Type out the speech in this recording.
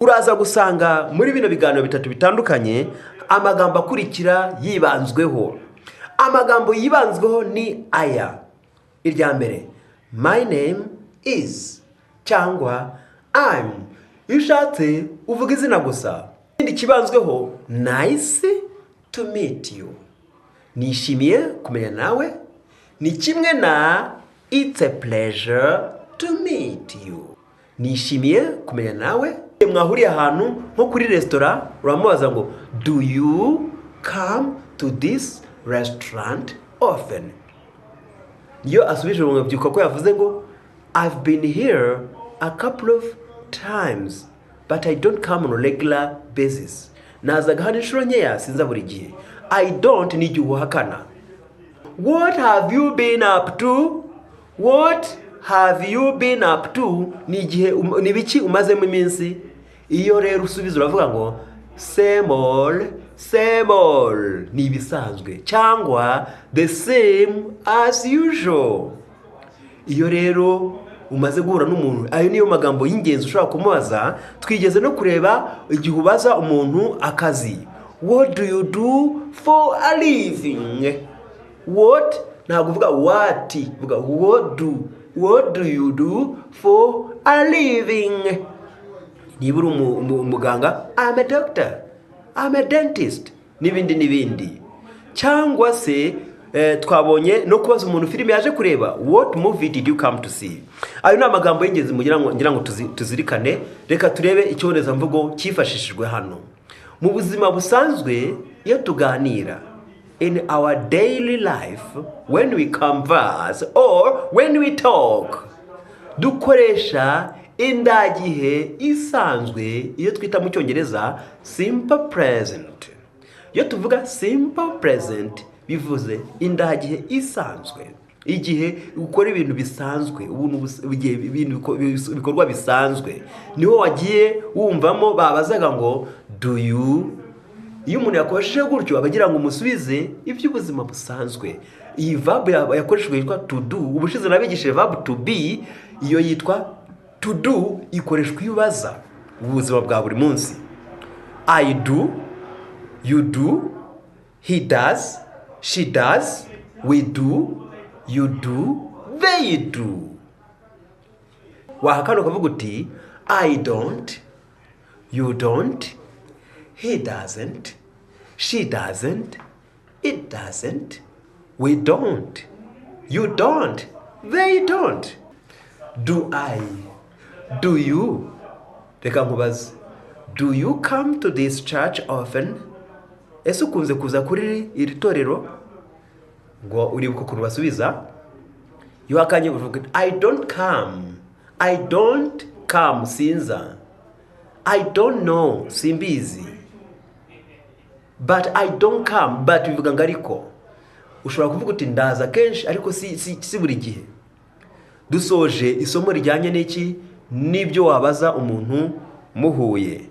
Uraza gusanga muri bino biganiro bitatu bitandukanye amagambo akurikira yibanzweho. Amagambo yibanzweho ni aya: Irya mbere, "My name is" cyangwa "I'm". Iyo ushatse uvuga izina gusa. Ikindi kibanzweho, "Nice to meet you", nishimiye kumenya nawe, ni kimwe na "It's a pleasure to meet you", nishimiye kumenya nawe. Mwahuriye ahantu nko kuri resitora, uramubaza ngo "Do you come to this restaurant often?" Iyo asubije, mwabyuka ko yavuze ngo "I've been here a couple of times, but I don't come on a regular basis", nazaga hano inshuro nkeya, sinza buri gihe. "I don't" ni igihe uhakana. "What have you been up to?" "What have you been up to?" Ni igihe ni biki umazemo iminsi. Iyo rero usubiza uravuga ngo "Same old, same old", ni ibisanzwe, cyangwa "the same as usual". Iyo rero umaze guhura n'umuntu, ayo niyo magambo y'ingenzi ushobora kumubaza. Twigeze no kureba igihe ubaza umuntu akazi: "What do you do for a living?" "What", ntabwo uvuga "what", uvuga "what do". "What do you do for a living?" Niba uri umuganga, "I'm a doctor", "I'm a dentist", n'ibindi n'ibindi. Cyangwa se twabonye no kubaza umuntu filime yaje kureba: "What movie did you come to see?" Ayo ni amagambo y'ingenzi mugira ngo ngira ngo tuzirikane. Reka turebe ikibonezamvugo cyifashishijwe hano. Mu buzima busanzwe iyo tuganira, in our daily life, when we converse or when we talk, dukoresha indagihe isanzwe, iyo twita mu Cyongereza simple present. Iyo tuvuga simple present, bivuze indagihe isanzwe, igihe ukora ibintu bisanzwe, ubuntu igihe ibintu bikorwa bisanzwe. Niho wagiye wumvamo babazaga ngo "Do you". Iyo umuntu yakoresheje gutyo, aba agira ngo umusubize iby'ubuzima busanzwe. Iyi verb yakoreshejwe yitwa "to do". Ubushize nabigishije verb "to be", iyo yitwa "to do" ikoreshwa iyo ubaza ubuzima bwa buri munsi. I do, you do, he does, she does, we do, you do, they do. Wahakana ukavuga uti "I don't, you don't, he doesn't, she doesn't, it doesn't, we don't, you don't, they don't." Do I, do you. Reka nkubaze: Do you come to this church often? Ese ukunze kuza kuri iri torero? Ngo uribuka ukuntu basubiza? Iyo uhakanye uvuga "I don't come". "I don't come", sinza. "I don't know", simbizi. "But I don't come". "But" bivuga ngo ariko. Ushobora kuvuga uti ndaza kenshi, ariko si buri gihe. Dusoje isomo rijyanye n'iki? N'ibyo wabaza umuntu muhuye.